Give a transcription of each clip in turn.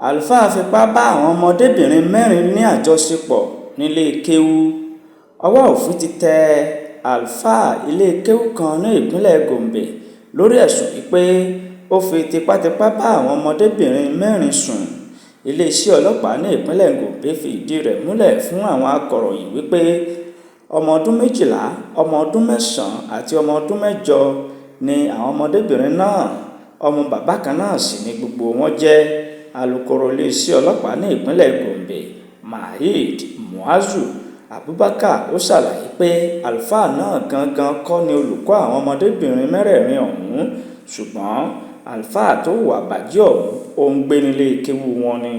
Àlùfáà fipá bá àwọn ọmọdébìnrin mẹ́rin ní àjọṣepọ̀ nílé kéwu. Ọwọ́ òfin ti tẹ àáfàá ilé kéwu kan ní ìpínlẹ̀ Gombe lórí ẹ̀sùn wípé ó fi tipátipá bá àwọn ọmọdébìnrin mẹ́rin sùn. Iléeṣẹ́ ọlọ́pàá ní ìpínlẹ̀ Gombe fi ìdí rẹ̀ múlẹ̀ fún àwọn akọ̀ròyìn wípé ọmọ ọdún 12, ọmọ ọdún 9 àti ọmọ ọdún 8 ni àwọn ọmọdébìnrin náà. Ọmọ bàbá kan náà sì ni gbogbo wọn jẹ́. Alūkkóró iléeṣẹ́ ọlọ́pàá ní ìpínlẹ̀ Gombe, Maheed Muazu Abubakar, ó ṣàlàyé pé àlùfáà náà gangan kọ́ ni olùkọ́ àwọn ọmọdébìnrin mẹ́rẹ̀ẹ̀rin ọ̀hún, ṣùgbọ́n àlùfáà tó hùwà ìbàjẹ́ ọ̀hún ò ń gbé nílé kéwu wọn ni.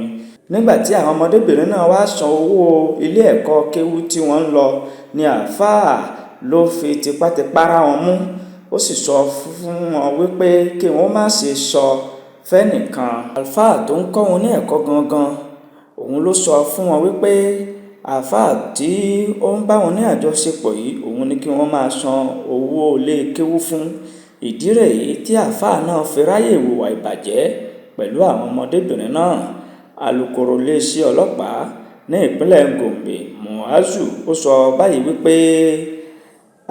Nígbà tí àwọn ọmọdébìnrin náà wàá san owó ilé ẹ̀kọ́ kéwu tí wọ́n ń lọ ní àáfàá ló fi tipátipá rá wọn mú. Ó sì sọ fún wọn wípé kí wọ́n má ṣe sọ fẹ́nìkan. Àlùfáà tó ń kọ́ wọn ní ẹ̀kọ́ gangan òun ló sọ fún wọn wípé àáfàá tí ó ń bá wọn ní àjọṣepọ̀ yìí òun ni kí wọ́n máa san owó ilé kéwu fún. Ìdí rèé tí àáfàá náà fi ráàyè hùwà ìbàjẹ́ pẹ̀lú àwọn ọmọdébìnrin náà. Alūkkóró iléeṣẹ́ ọlọ́pàá ní ìpínlẹ̀ Gombe, Muazu, ó sọ báyìí wípé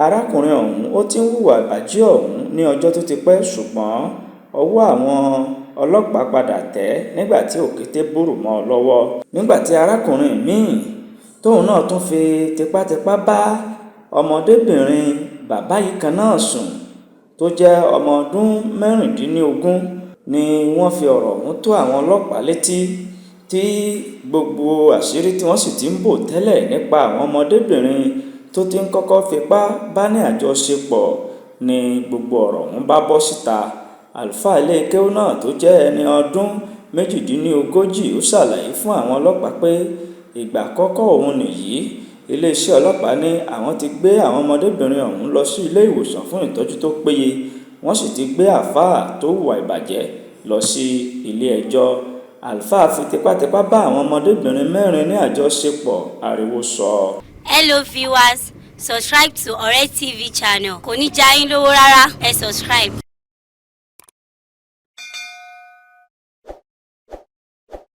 arákùnrin ọ̀hún ó ti ń hùwà ìbàjẹ́ ọ̀hún ní ọjọ́ tó ti pẹ́, ṣùgbọ́n ọwọ́ àwọn ọlọ́pàá padà tẹ̀ ẹ́ nígbà tí òkété búrú mọ́ ọ lọ́wọ́. Nígbà tí arákùnrin mi-ín tóun náà tún fi tipátipá bá ọmọdébìnrin bàbá yìí kan náà sùn tó jẹ́ ọmọ ọdún 16 ni wọ́n fi ọ̀rọ̀ ọ̀hún tó àwọn ọlọ́pàá létí, tí gbogbo àṣírí tí wọ́n sì ti ń bò tẹ́lẹ̀ nípa àwọn ọmọdébìnrin tó ti ń kọ́kọ́ fipá bá ní àjọṣepọ̀ ní gbogbo ọ̀rọ̀ ọ̀hún bá bọ́ síta. Àlùfáà ilé kéwu náà tó jẹ́ ẹni ọdún 38 ó ṣàlàyé fún àwọn ọlọ́pàá pé ìgbà àkọ́kọ́ òun nìyí. Iléeṣẹ́ ọlọ́pàá ní àwọn ti gbé àwọn ọmọdébìnrin ọ̀hún lọ sí ilé ìwòsàn fún ìtọ́jú tó péye, wọ́n sì ti gbé àáfàá tó hùwà ìbàjẹ́ lọ sí ilé-ẹjọ́. Àlùfáà fi tipátipá bá àwọn ọmọdébìnrin mẹ́rin ní àjọṣepọ̀, ariwo sọ. Hello viewers, subscribe to Ore TV channel. Kò ní já yín lówó rárá, ẹ subscribe.